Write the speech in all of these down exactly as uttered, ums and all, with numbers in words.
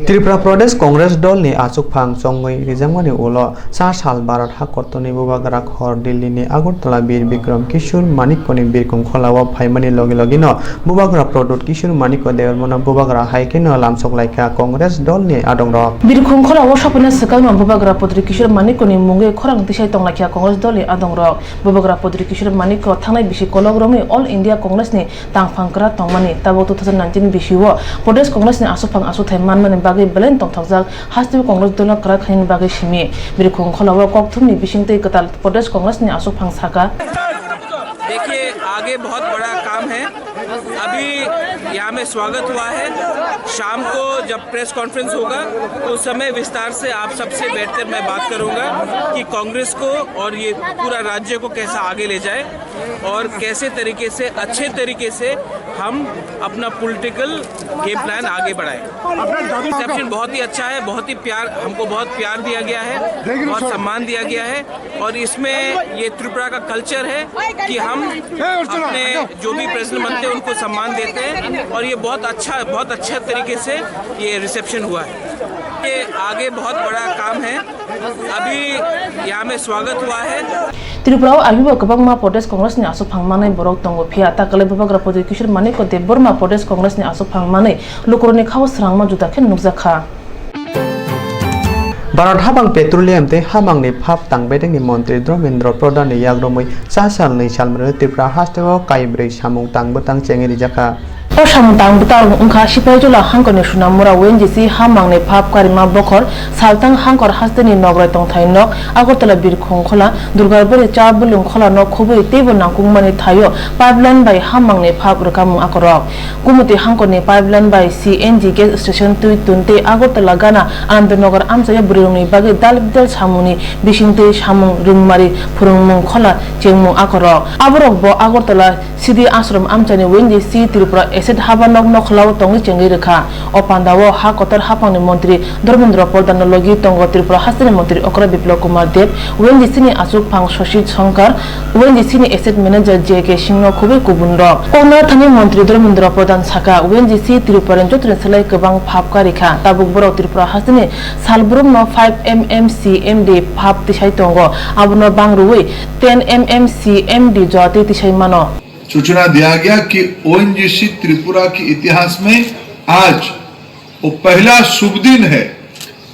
Tripura Pradesh Congress dolni achukphang chongwi rijakmani ulo cha sal Bharat hakotorni bubagra khor Delhini Agartala Bir Bikram Kishore Manikyani birkhung kholao phaimani logi logino bubagra Pradyot Kishore Manikya Debbarmano bubagra hai kheno lamsok laikha Congress dolni adongrok. Birkhung kholao sopaina swkangno bubagra Pradyot Kishore Manikyani mungwi khorang tisai tonglaikha Congress dolni adongrok. Bubagra Pradyot Kishore Manikya thangnai bisi kolok romwi All India Congressni tangphang kwrak tongmani, tabuk two thousand nineteen bisio Pradesh Congressni aswkphang aswkthai manmani bagwi belai tongthokjak, hasteo Congress dolo kwrak khainani bagwi simi. Birkhung kholao kokthumni bisingtwi kwtal Pradesh Congressni aswkphang saka. देखिए, आगे बहुत बड़ा काम है। अभी यहाँ में स्वागत हुआ है। शाम को जब प्रेस कॉन्फ्रेंस होगा, उस समय विस्तार से आप सबसे बैठकर मैं बात करूंगा कि कांग्रेस को और ये पूरा राज्य को कैसा आगे ले जाए। और कैसे तरीके से, अच्छे तरीके से हम अपना पॉलिटिकल गेम प्लान आगे बढ़ाएं। रिसेप्शन बहुत ही अच्छा है, बहुत ही प्यार, हमको बहुत प्यार दिया गया है, बहुत सम्मान दिया गया है। और इसमें ये त्रिपुरा का कल्चर है कि हम अपने जो भी प्रेसिडेंट बनते हैं उनको सम्मान देते हैं। और ये बहुत अच्छा, बहुत अच्छा तरीके से ये रिसेप्शन हुआ है। ये आगे बहुत बड़ा काम है। अभी यहाँ में स्वागत हुआ है। Tripura o agibo kwbangma Pradesh Congress ni aswkphang manwi borok tongo, phiya takalai bubagra Pradyot Kishore Manikya Debbarma Pradesh Congress ni aswkphang manwi lukurokni khao srangma juda khe nukjakha. Bharat hapang petroleum tei hamangni phap tangbedengni montri Dharmendra Pradhan ni yagrumwi cha sal nwi sal mwnwi Tripura hasteo kaibrwi samung tang bwtang chengwi rijakha. O samung tang bwtang wngkha Sipahijala hangkorni Sunamura O N G C hamangni phap karima bokhor, Saltang hangkor hasteni nograi tongthai nok, Agartala Birkhung khola, Durgabari cha bwlwng khola nok khubui teibo nangkukmani thaio pipeline bai hamangni phap rwkamung akorok. Gumoti hangkorni pipeline bai C N G gas station twi tun tei Agartala gana Anandnagar amchaio bwrwirokni bagwi dal bidal samungni bisingtwi samung rwngmari phwrwngmung khola chengmung akorok. Aborokbo Agartala Sidi Ashram amchaini O N G C Tripura Estate haba nok nokholao tongwi chengwi rwkha. O pandao ha kotor haphangni montri Dharmendra Pradhan no logi tongo Tripura hasteni montri Okra Biplab Kumar Deb, O N G C ni achukphang Shashi Shankar, O N G C ni Estate Manager J K Singh no khubui kubunrok. Kokno thani montri Dharmendra Pradhan saka, O N G C Tripura ni joto ni slai kwbang phap karikha. Tabuk borok Tripura hasteni salbrumno five M M C M D phap tisai tongo. Abono bang rwui ten M M C M D jora twi tisai mano. सूचना दिया गया कि ओएनजीसी त्रिपुरा के इतिहास में आज वो पहला शुभ दिन है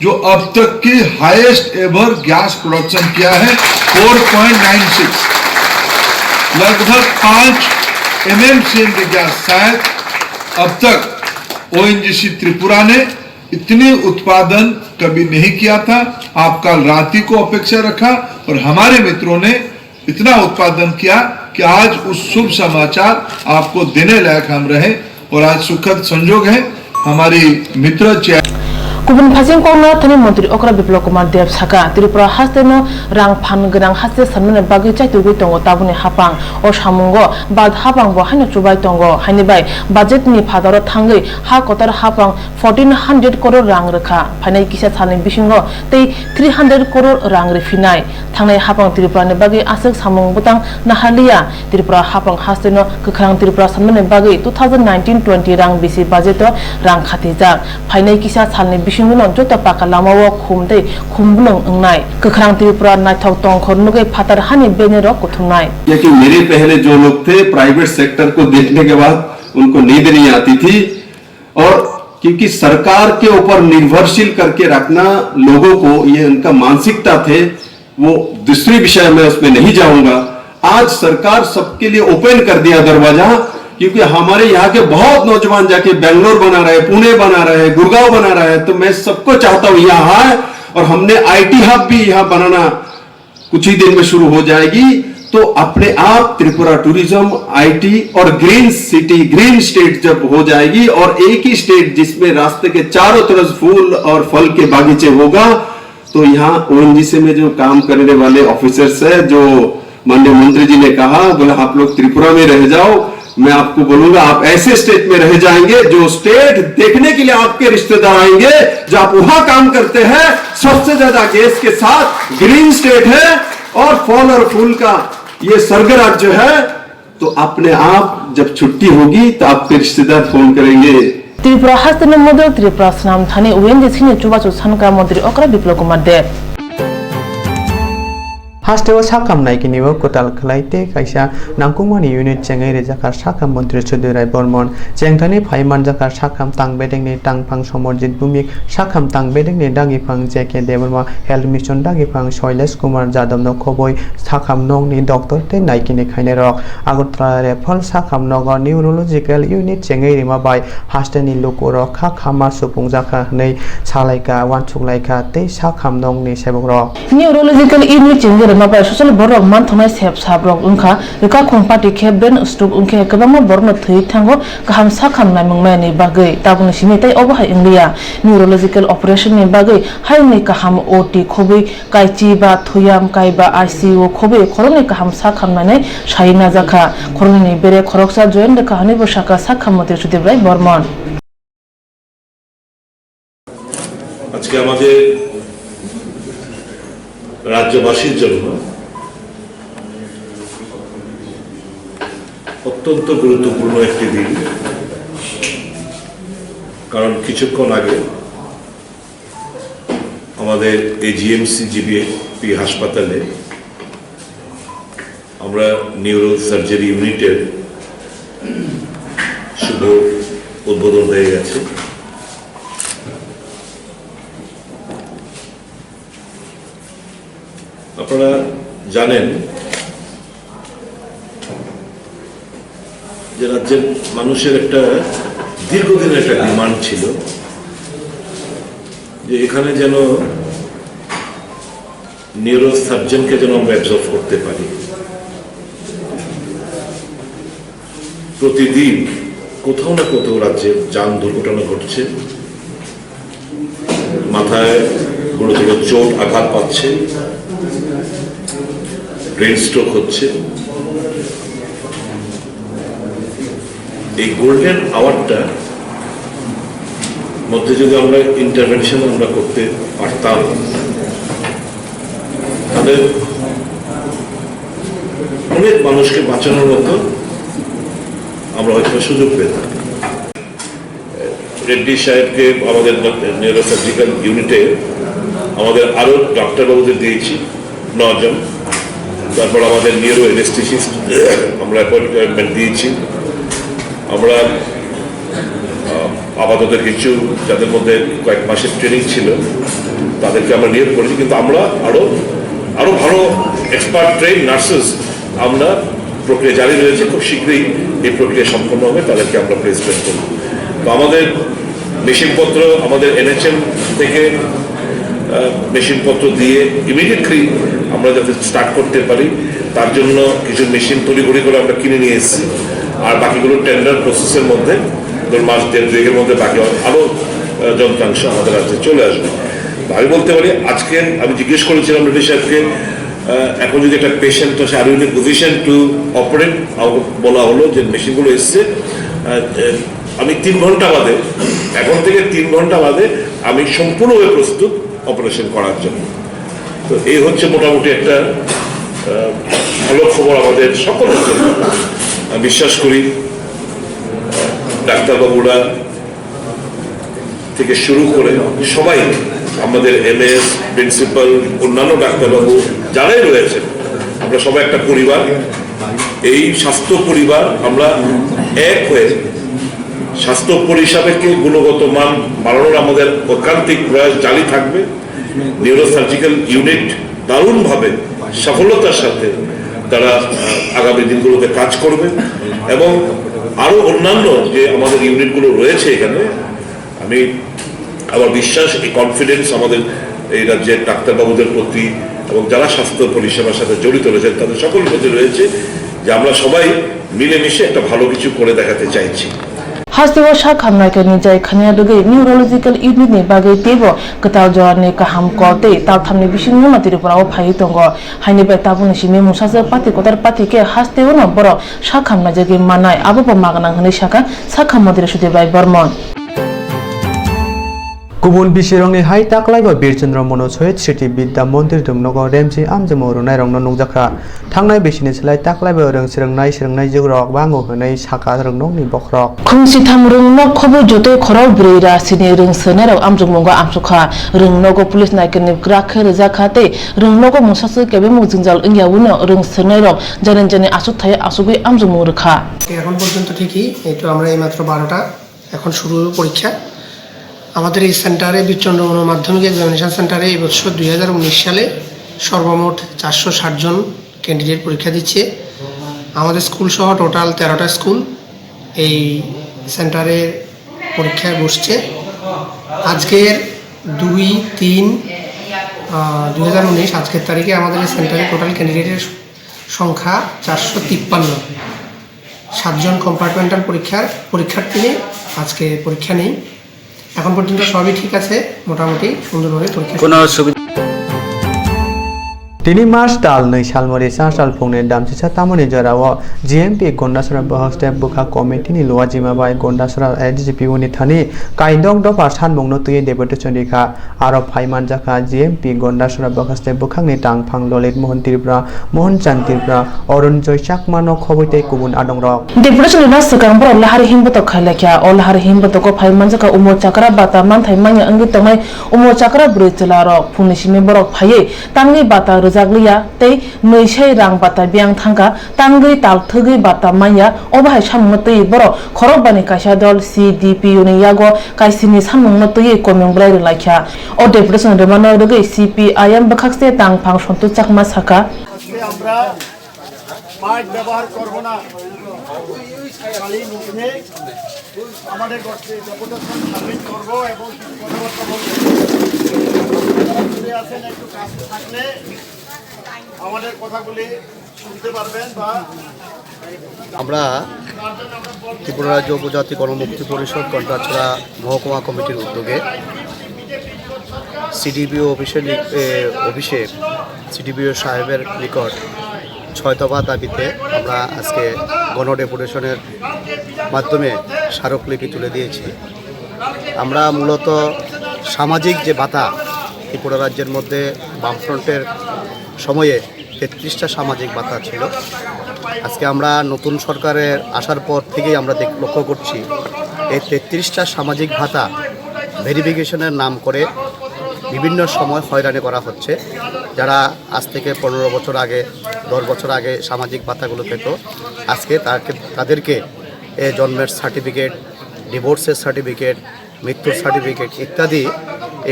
जो अब तक की हाईएस्ट एवर गैस प्रोडक्शन किया है, फ़ोर पॉइंट नाइन सिक्स, लगभग पाँच एमएमसीएम की गैस। शायद अब तक ओएनजीसी त्रिपुरा ने इतने उत्पादन कभी नहीं किया था। आप काल रात्रि को अपेक्षा रखा और हमारे मित्रों ने इतना उत्पादन किया कि आज उस शुभ समाचार आपको देने लायक हम रहे और आज सुखद संयोग है हमारी मित्र चे- Kubun phaising kokno thani montri Okra Biplab Kumar Deb saka, Tripura hasteno rang phan gwnang haste sanmani bagwi chaitugwi tongo tabukni haphang. O samungo bad haphang bo haino chubai tongo, haini bai budget ni phataro thangwi ha kotor haphang fourteen hundred crore rang rwkha, phainai kisa salni bisingo tei three hundred crore rang rwphinai. Thangnai haphang Tripura ni bagwi aswk samung bwtang naharliya. Tripura haphang hasteno kwkhrang Tripura sanmani bagwi two thousand nineteen twenty rang bisi budget o rang khatijak. Phainai kisa salni bisingono joto paka lamao khum tei khum bwlwng wngnai. Kwkhrang Tripura naithok tongkhor nugwi phatar hani bene rok kuthumnai. क्योंकि मेरे पहले जो लोग थे, private sector को देखने के बाद उनको नींद नहीं आती थी। और क्योंकि सरकार के ऊपर निर्भरशील करके रखना लोगों को, ये उनका मानसिकता थे, वो दूसरे विषय में उसमें नहीं जाऊंगा। आज सरकार सबके लिए ओपन कर दिया दरवाजा, क्योंकि हमारे यहाँ के बहुत नौजवान जाके बेंगलोर बना रहे, पुणे बना रहे, गुड़गांव बना रहे, तो मैं सबको चाहता हूँ यहाँ आए। और हमने आईटी हब भी यहाँ बनाना कुछ ही दिन में शुरू हो जाएगी, तो अपने आप त्रिपुरा टूरिज्म, आईटी और ग्रीन सिटी, ग्रीन स्टेट जब हो जाएगी और एक ही स्टेट जिसमें रास्ते के चारों तरफ फूल और फल के बागीचे होगा, तो यहाँ ओएनजीसी में जो काम करने वाले ऑफिसर्स है, जो माननीय मंत्री जी ने कहा, बोला, "आप लोग त्रिपुरा में रह जाओ।" मैं आपको बोलूंगा, आप ऐसे स्टेट में रह जाएंगे, जो स्टेट देखने के लिए आपके रिश्तेदार आएंगे, जो आप वहां काम करते हैं, सबसे ज्यादा गैस के साथ ग्रीन स्टेट है और फल और फूल का ये स्वर्ग राज्य है। तो अपने आप जब छुट्टी होगी, तो आपके रिश्तेदार फोन करेंगे, Tripura hasteni model Tripura swnam thani O N G C ni chubachu sankha montri okra Biplab Kumar Deb. Hasteo sakham naikinio kwtal khlai tei kaisa nangkukmani unit chengwi rijak kha sakham montri Sudhir Rai Barman. Chengthani phai manjak kha sakham tang bedekni tangphang Samarjit Bhumik, sakham tang bedekni dagiphang J K Debbarma, Health Mission dagiphang Shailesh Kumar Jadavno khobwi sakham nokni doctor tei naikini khainairok. Agartala Referral sakham nogo neurological unit chengwi rima bai hasteni lukurok kha khama supungjak kha hwnwi salaikha, uansuk laikha tei sakham nokni sebokrok. Neurological unit chengwi rima bai social borok manthoknai sep saprok wngkha, rwkakhung pati khe brain stroke wngkhe kwbangma borokno thwi thango kaham sakham naimung nainani bagwi, tabukni simi tei obo hai wngliya. Neurological operation ni bagwi hayungni kaham O T khobwi kaichi ba thuyam kai ba I C U khobwi khoroknwi kaham sakham nainai sai najakha. Khoroknwini bere khoroksa join rwkha hwnwi bo sakha sakham montri Sudhir Rai Barman. আজকে আমাদের রাজ্যবাসীর জন্য অত্যন্ত গুরুত্বপূর্ণ একটি দিন, কারণ কিছুক্ষণ আগে আমাদের এজিএমসি জিবিপি হাসপাতালে আমরা নিউরো সার্জারি ইউনিটের শুভ উদ্বোধন হয়ে গেছে। আপনারা জানেন যে রাজ্যের মানুষের একটা দীর্ঘদিনের একটা ডিমান্ড ছিল যে এখানে যেন নিউরো সার্জনকে যেন আমরা অ্যাবজর্ব করতে পারি। প্রতিদিন কোথাও না কোথাও রাজ্যে যান দুর্ঘটনা ঘটছে, মাথায় গুরুতর চোট আঘাত পাচ্ছে, ব্রেন স্ট্রোক হচ্ছে। এই গোল্ডেন আওয়ারটা মধ্যে যদি আমরা ইন্টারভেনশন আমরা করতে পারতাম, তাহলে অনেক মানুষকে বাঁচানোর মতো আমরা হয়তো সুযোগ পেতাম। রেড্ডি সাহেবকে আমাদের নিউরো সার্জিক্যাল ইউনিটে আমাদের আরও ডাক্তারবাবুদের দিয়েছি নজন, তারপর আমাদের নিউরো অ্যানেস্থেসিস্ট আমরা অ্যাপয়েন্টমেন্ট দিয়েছি। আমরা আহ, আপাতত কিছু যাদের মধ্যে কয়েক মাসের ট্রেনিং ছিল, তাদেরকে আমরা নিয়োগ করেছি, কিন্তু আমরা আরও, আরও ভালো এক্সপার্ট ট্রেন নার্সেস আমরা প্রক্রিয়া জারি রয়েছে। খুব শীঘ্রই এই প্রক্রিয়া সম্পন্ন হবে, তাদেরকে আমরা প্লেসমেন্ট করব। তো আমাদের মেশিনপত্র আমাদের এনএইচএম থেকে, আহ, মেশিনপত্র দিয়ে ইমিডিয়েটলি আমরা যাতে স্টার্ট করতে পারি, তার জন্য কিছু মেশিন তড়িঘড়ি করে আমরা কিনে নিয়ে এসেছি। আর বাকিগুলো টেন্ডার প্রসেসের মধ্যে, ধরুন, মাস দেড় দুয়েকের মধ্যে বাকি আরও, আহ, যন্ত্রাংশ আমাদের রাজ্যে চলে আসবে। তো আমি বলতে পারি, আজকে আমি জিজ্ঞেস করেছিলাম রেড্ডি সাহেবকে, আহ, এখন যদি একটা পেশেন্ট আসে, are you in a position to operate? আমাকে বলা হলো যে মেশিনগুলো এসছে, আহ, আহ, আমি তিন ঘন্টা বাদে, এখন থেকে তিন ঘন্টা বাদে আমি সম্পূর্ণভাবে প্রস্তুত অপারেশন করার জন্য। তো এই হচ্ছে মোটামুটি একটা, আহ, ভালো খবর আমাদের সকলের জন্য। আমি বিশ্বাস করি, আহ, ডাক্তারবাবুরা থেকে শুরু করে সবাই, আমাদের এমএস, প্রিন্সিপাল, অন্যান্য ডাক্তারবাবু যারাই রয়েছেন, আমরা সবাই একটা পরিবার। এই স্বাস্থ্য পরিবার, আমরা এক হয়ে স্বাস্থ্য পরিষেবাকে গুণগত মান বাড়ানোর আমাদের ঐকান্তিক প্রয়াস জারি থাকবে। নিউরো সার্জিক্যাল ইউনিট দারুণভাবে সফলতার সাথে তারা, আহ, আগামী দিনগুলোতে কাজ করবে এবং আরও অন্যান্য যে আমাদের ইউনিটগুলো রয়েছে এখানে, আমি, আমার বিশ্বাস, এই কনফিডেন্স আমাদের এই রাজ্যের ডাক্তারবাবুদের প্রতি এবং যারা স্বাস্থ্য পরিষেবার সাথে জড়িত রয়েছেন তাদের সকলের প্রতি রয়েছে যে আমরা সবাই মিলেমিশে একটা ভালো কিছু করে দেখাতে চাইছি। Hasteo sakham naikani jai khania rwgwi neurological unit ni bagwi teibo kwtal jorani kaham kol tei talthamni bisingno Tripura o phaiwi tongo. Haini bai tabukni simi mungsa se pati kotor pati khe hasteo no borok sakham naijagwi mannai, abo bo ma gwnang hwnwi sakha sakham montri Sudhir Rai Barman. Kubun bisirokni hai taklaibo Birchandra Mono Sohit Sriti Bidya Mondir dungnogo remsi amjamo rwnairokno nukjakha. Thangnai bisini slai taklaibo rwng swrwngnai swrwngnai jugrok bango hwnwi sakha rwngnokni bokhorok. Khungsitham rwngnok khobo jotoi khorok bwrwi rasini rwng swrwngnairok amjokmungo amsukha. Rwngnogo police naikani kwrak khe rwjakha tei rwngnogo mungsa swk kebengmung jwngjal wngya wino rwng swrwngnairok jani jani aswk thai aswkwi amjokmung rwkha. এখন পর্যন্ত ঠিকই, এই তো আমরা এইমাত্র বারোটা। এখন শুরু হবে পরীক্ষা। আমাদের এই সেন্টারে, বীরচন্দ্র মনো মাধ্যমিক এক্সামিনেশন সেন্টারে এই বছর দুই হাজার উনিশ সালে সর্বমোট চারশো ষাট জন ক্যান্ডিডেট পরীক্ষা দিচ্ছে। আমাদের স্কুল সহ টোটাল তেরোটা স্কুল এই সেন্টারে পরীক্ষায় বসছে। আজকের দুই তিন দুই হাজার উনিশ, আজকের তারিখে আমাদের এই সেন্টারে টোটাল ক্যান্ডিডেটের সংখ্যা চারশো তিপ্পান্ন। সাতজন কম্পার্টমেন্টাল পরীক্ষার পরীক্ষার্থী নিয়ে আজকে পরীক্ষা নেই। এখন পর্যন্ত সবই ঠিক আছে, মোটামুটি সুন্দরভাবে পরীক্ষা কোনো অসুবিধা। Tini March tal nwi salmori chasal phungni damchisa tamoni jorao G M P Gondasora Bohak Step Bwkhak Committee ni luajima bai Gondasora A D C P O ni thani kaidok dopha sanmungno twiwi deputation rikha. Aro phai manjakha G M P Gondasora Bohak Step Bwkhakni tangphang Lolit Mohan Tripura, Mohan Chand Tripura, Arun Joy Chakma no khobwi tei kubun adongrok. Deputation rwna swkang borok lahari himbotok khai laikha. O lahari himbotogo phai manjakha umor chakra bata manthai manya wngwi tongnai umor chakra bwrwi chwla rok. Phungni simi borok phaiwi tangwi bata rwjak liya tei nwi sai rang bata biyang thangkha, tangwi tal thwgwi bata manya, obo hai samungno twiwi borok khorokbani kaisa dol C D P O ni yago kaisini samungno twiwi komeng bwlai rwlaikha. O deputation rwmano rwgwi C P I M bwkhakse tangphang Sontu Chakma sakha. আজকে আমরা মাইক ব্যবহার করব না। খালি মুখে আমাদের গঠনে deputation submit করব এবং কিছু কথাবার্তা বলব। যারা দূরে আছেন, একটু কাছে থাকলে আমাদের কথাগুলি শুনতে পারবেন বা আমরা ত্রিপুরা রাজ্য উপজাতি গণমুক্তি পরিষদ গন্ডাছড়া মহকুমা কমিটির উদ্যোগে সিডিপিও অফিসের নি-, এ, অফিসে সিডিপিও সাহেবের নিকট ছয় দফা দাবিতে আমরা আজকে গণ ডেপুটেশনের মাধ্যমে স্মারকলিপি তুলে দিয়েছি। আমরা মূলত সামাজিক যে ভাতা, ত্রিপুরা রাজ্যের মধ্যে বামফ্রন্টের সময়ে তেত্রিশটা সামাজিক ভাতা ছিল। আজকে আমরা নতুন সরকারের আসার পর থেকেই আমরা দেখ-, লক্ষ্য করছি, এই তেত্রিশটা সামাজিক ভাতা ভেরিফিকেশনের নাম করে বিভিন্ন সময় হয়রানি করা হচ্ছে। যারা আজ থেকে পনেরো বছর আগে, দশ বছর আগে সামাজিক ভাতাগুলো পেত, আজকে তাকে, তাদেরকে এ, জন্মের সার্টিফিকেট, ডিভোর্সের সার্টিফিকেট, মৃত্যুর সার্টিফিকেট ইত্যাদি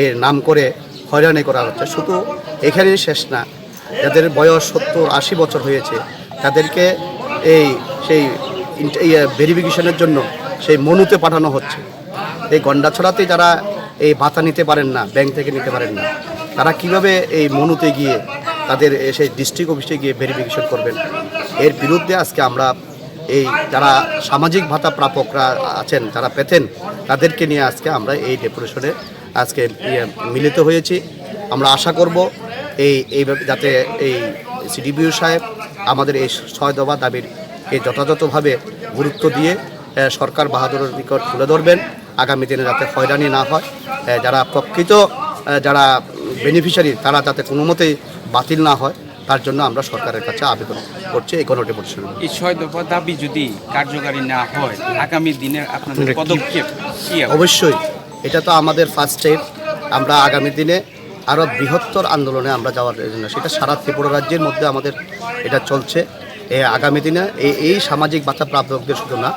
এর নাম করে হয়রানি করা হচ্ছে। শুধু এখানেই শেষ না, যাদের বয়স সত্তর আশি বছর হয়েছে, তাদেরকে এই সেই ইন্ট-, ইয়ে, ভেরিফিকেশনের জন্য সেই মনুতে পাঠানো হচ্ছে। এই গন্ডাছড়াতে যারা এই ভাতা নিতে পারেন না, ব্যাংক থেকে নিতে পারেন না, তারা কিভাবে এই মনুতে গিয়ে তাদের, এ, সেই ডিস্ট্রিক্ট অফিসে গিয়ে ভেরিফিকেশন করবেন? এর বিরুদ্ধে আজকে আমরা এই যারা সামাজিক ভাতা প্রাপকরা আছেন, যারা পেতেন, তাদেরকে নিয়ে আজকে আমরা এই ডেপুটেশনে আজকে, ইয়ে, মিলিত হয়েছি। আমরা আশা করব এই, এইভাবে যাতে এই সিডিপিও সাহেব আমাদের এই ছয় দফা দাবির কে যথাযথভাবে গুরুত্ব দিয়ে, এ, সরকার বাহাদুরের নিকট তুলে ধরবেন। আগামী দিনে যাতে হয়রানি না হয়, এ, যারা প্রকৃত, এ, যারা বেনিফিশিয়ারি, তারা যাতে কোনো মতেই বাতিল না হয়, তার জন্য আমরা সরকারের কাছে আবেদন করছি এই গণডেপুটেশন। এই ছয় দফা দাবি যদি কার্যকারী না হয়, আগামী দিনে আপনাদের আমরা কি পদক্ষেপ কি হবে? অবশ্যই, এটা তো আমাদের ফার্স্ট স্টেপ। আমরা আগামী দিনে আরও বৃহত্তর আন্দোলনে আমরা যাওয়ার জন্য, সেটা সারা ত্রিপুরা রাজ্যের মধ্যে আমাদের এটা চলছে। এ, আগামী দিনে এই, এই সামাজিক ভাতা প্রাপকদের শুধু না,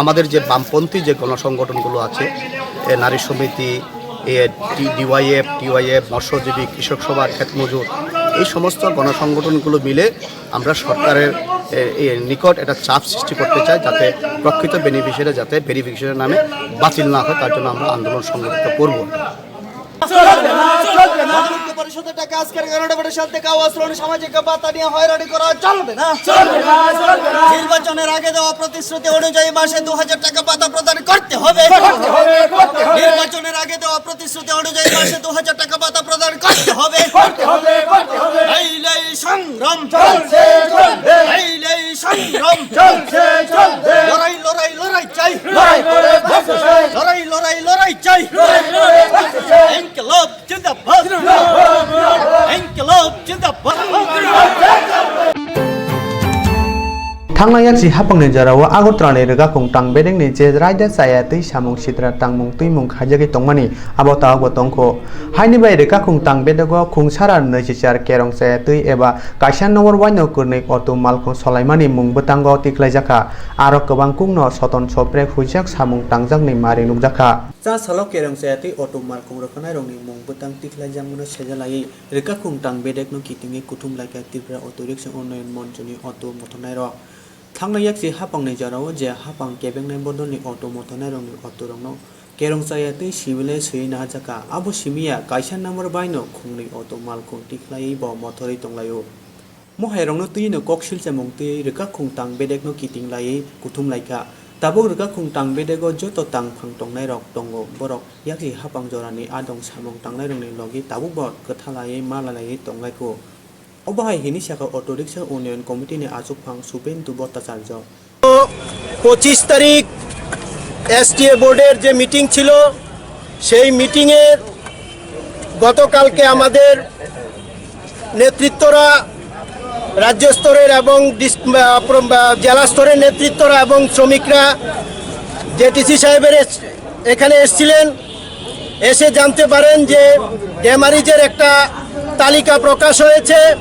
আমাদের যে বামপন্থী যে গণসংগঠনগুলো আছে, এ, নারী সমিতি, এ, টি-, ডিওয়াইএফ, টিওয়াইএফ, মৎস্যজীবী, কৃষক সভা, ক্ষেত মজুর, এই সমস্ত গণসংগঠনগুলো মিলে আমরা সরকারের, এ, এ, নিকট একটা চাপ সৃষ্টি করতে চাই, যাতে প্রকৃত বেনিফিশিয়ারি যাতে ভেরিফিকেশনের নামে বাতিল না হয়, তার জন্য আমরা আন্দোলন সংগঠিত করব। চলবে না, চলবে না। মধ্যবিত্ত পরিষদের টাকা আজকের গণডেপুটেশন থেকে আওয়াজ তুলুন, সামাজিক ভাতা নিয়ে হয়রানি করা চলবে না। চলবে না, চলবে না। নির্বাচনের আগে দেওয়া প্রতিশ্রুতি অনুযায়ী মাসে দু হাজার টাকা ভাতা প্রদান করতে হবে। করতে হবে, করতে হবে। নির্বাচনের আগে দেওয়া প্রতিশ্রুতি অনুযায়ী মাসে দু হাজার টাকা ভাতা প্রদান করতে হবে। করতে হবে, করতে হবে। এই লড়াই সংগ্রাম চলছে, চলবে। এই লড়াই সংগ্রাম চলছে, চলবে। লড়াই, লড়াই, লড়াই চাই। লড়াই করে বাঁচতে চাই। লড়াই, লড়াই, লড়াই চাই। লড়াই করে বাঁচতে চাই। Thangnai yaksi hapangni jorao Agartala ni rwkakhung tang bedekni je raida chaya twi samung sitra tangmung twimung khaijagwi tongmani abo tabukbo tongkho. Haini bai rwkakhung tang bedego khungsara nwichichar kerong chaya twi eba kaisa nobor waino kwrwnwi auto malkhung solaimani mung bwtango tikhlaijakha. Aro kwbang kukno soton soprek huijak samung tangjakni mari nukjakha. Cha salo kerong chaya twi auto malkhung rwkanairokni mung bwtang tikhlaijakmano sejalaiwi rwkakhung tang bedekno kitingwi kuthum laikha Tripura Auto Rickshaw Unnayan Monchoni auto mothornairok. Thangnai yaksi hapangni jorao je hapang kebengnai bodolni auto mothornairokni autorokno kerong chaya tei sibile swiwi naharjakha. Abo simiya kaisa number baino khungnwi auto malkhung tikhlaiwi bo mothorwi tonglaio. Mohairokno twino kok silchamung twiwi rwkakhung tang bedekno kiting laiwi kuthum laikha. Tabuk rwkakhung tang bedego joto tangphang tongnairok tongo, borok yaksi hapang jorani adong samung tangnairokni logi tabukbo kwthalaiwi malalaiwi tonglaikho. Obo hai hini sakha Auto Rickshaw Union Committee ni achukphang Subendu Bhattacharya. পঁচিশ তারিখ এসটিএ বোর্ডের যে মিটিং ছিল, সেই মিটিংয়ে গতকালকে আমাদের নেতৃত্বরা, রাজ্য স্তরের এবং ডিস-, আহ, প্র-, আহ, জেলা স্তরের নেতৃত্বরা এবং শ্রমিকরা জেটিসি সাহেবের এস-, এখানে এসছিলেন। এসে জানতে পারেন যে ডেমারিজের একটা তালিকা প্রকাশ হয়েছে,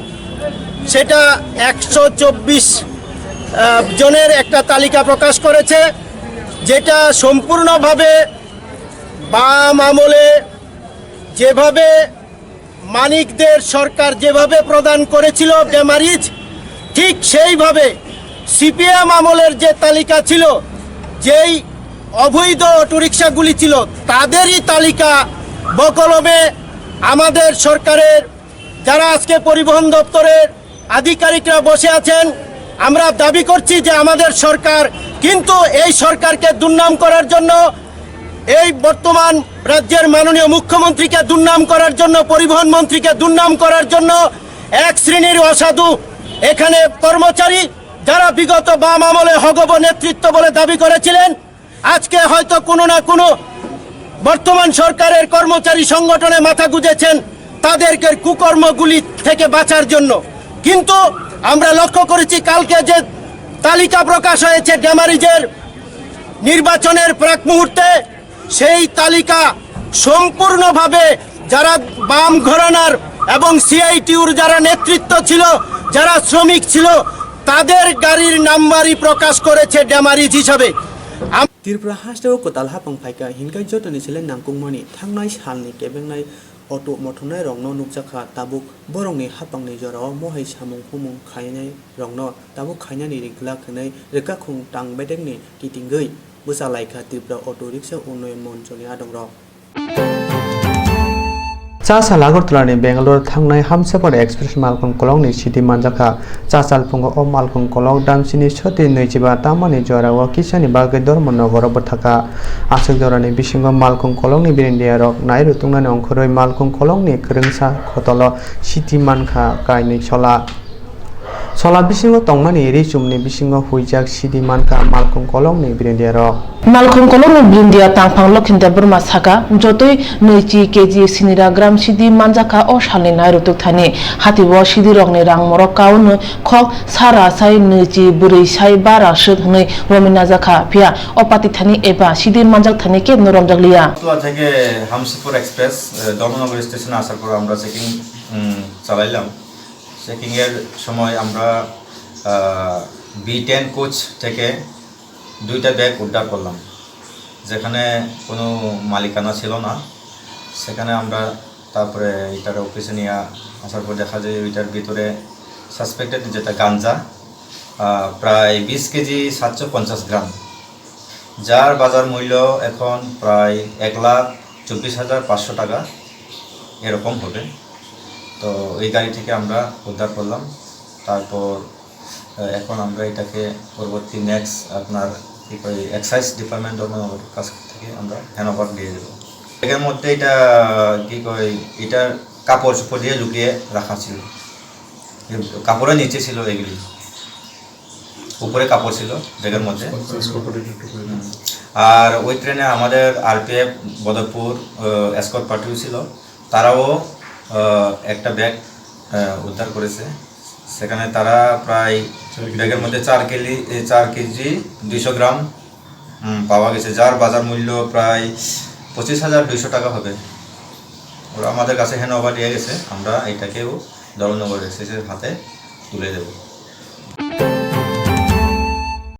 সেটা একশো চব্বিশ, আহ, জনের একটা তালিকা প্রকাশ করেছে, যেটা সম্পূর্ণভাবে বাম আমলে যেভাবে মানিকদের সরকার যেভাবে প্রদান করেছিল ডেমারিজ, ঠিক সেইভাবে সিপিএম আমলের যে তালিকা ছিল, যেই অবৈধ অটোরিকশাগুলি ছিল, তাদেরই তালিকা বকলমে আমাদের সরকারের, যারা আজকে পরিবহন দপ্তরের আধিকারিকরা বসে আছেন, আমরা দাবি করছি যে আমাদের সরকার, কিন্তু এই সরকারকে দুর্নাম করার জন্য, এই বর্তমান রাজ্যের মাননীয় মুখ্যমন্ত্রীকে দুর্নাম করার জন্য, পরিবহন মন্ত্রীকে দুর্নাম করার জন্য এক শ্রেণীর অসাধু এখানে কর্মচারী, যারা বিগত বাম আমলে হগব নেতৃত্ব বলে দাবি করেছিলেন, আজকে হয়তো কোনো না কোনো বর্তমান সরকারের কর্মচারী সংগঠনে মাথা গুঁজেছেন তাদেরকে কুকর্মগুলি থেকে বাঁচার জন্য। কিন্তু আমরা লক্ষ্য করেছি কালকে যে তালিকা প্রকাশ হয়েছে ডেমারিজের নির্বাচনের প্রাক মুহূর্তে, সেই তালিকা সম্পূর্ণভাবে যারা বাম ঘরানার এবং সিআইটিউর যারা নেতৃত্ব ছিল, যারা শ্রমিক ছিল, তাদের গাড়ির নাম্বারই প্রকাশ করেছে ডেমারিজ হিসাবে। আম- Tripura hasteo kwtal hapang phaikha hinkhe jotoni sele nangkukmani thangnai salni kebengnai auto mothornairokno nukjakha, tabuk borokni hapangni jorao mohai samung humung khainairokno tabuk khainani ri glak hwnwi rwkakhung tang bedekni kitingwi bwchalaikha Tripura Auto Rickshaw Unnayan Monchoni adongrok. Chasal Agartala ni Bangalore thangnai Hamsapar Express malkhung kolokni sidi manjakha. Chasal phungo o malkhung kolok damsini soti nwichiba tamani jorao kisani bagwi Dharmanagar o bwthakha. Aswk jorani bisingo malkhung kolokni birindiyarok nairutuknani ongkhorwi malkhung kolokni kwrwngsa khotolo sidi mankha kainwi sola. Sola bisingo tongmani ri chumni bisingo huijak sidi mankha malkhung kolokni birindiyarok. Malkhung kolokni birindiya tangphang Lokhinda Burma saka, jotoi nwichi keji sinira gram sidi manjakha o salni nairutuk thani. Hati o sidirokni rang morok kaunwi khok sara sai nwichi bwrwi sai bara swk hwnwi romwi najakha, phiya o pati thani eba sidi manjak thani kebno romjakliya. Tua theke Hamsipur Express, eh, Dharmanagar station আসার পর আমরা চেকিং, উম, চালাইলাম। চেকিংয়ের সময় আমরা, আহ, B ten coach থেকে দুইটা ব্যাগ উদ্ধার করলাম, যেখানে কোনো মালিকানা ছিল না। সেখানে আমরা তারপরে এটার অফিসে নিয়ে আসার পর দেখা যায় ওইটার ভিতরে সাসপেক্টেড যেটা গাঞ্জা, আহ, প্রায় বিশ কেজি সাতশো পঞ্চাশ গ্রাম, যার বাজার মূল্য এখন প্রায় এক লাখ চব্বিশ হাজার পাঁচশো টাকা এরকম হবে। তো এই গাড়ি থেকে আমরা উদ্ধার করলাম। তারপর, আহ, এখন আমরা এটাকে পরবর্তী নেক্সট আপনার কি কয় এক্সাইজ ডিপার্টমেন্ট ধর্মনগর কাছ থেকে আমরা হ্যান্ড ওভার দিয়ে দেবো। ব্যাগের মধ্যে এটা কি কয় এটা কাপড় চোপড় দিয়ে লুকিয়ে রাখা ছিল, কাপড়ের নিচে ছিল এগুলি। উপরে কাপড় ছিল ব্যাগের মধ্যে। হুম। আর ওই ট্রেনে আমাদের আরপিএফ বদরপুর, আহ, এসকর্ট পার্টিও ছিল, তারাও, আহ, একটা ব্যাগ, আহ, উদ্ধার করেছে। সেখানে তারা প্রায় ব্যাগের মধ্যে চার কেজি, এ, চার কেজি দুইশো গ্রাম, উম, পাওয়া গেছে, যার বাজার মূল্য প্রায় পঁচিশ হাজার দুইশো টাকা হবে। ওরা আমাদের কাছে হ্যান্ড ওভার দিয়ে গেছে, আমরা এটাকেও ধর্মনগর এসএসের হাতে তুলে দেব।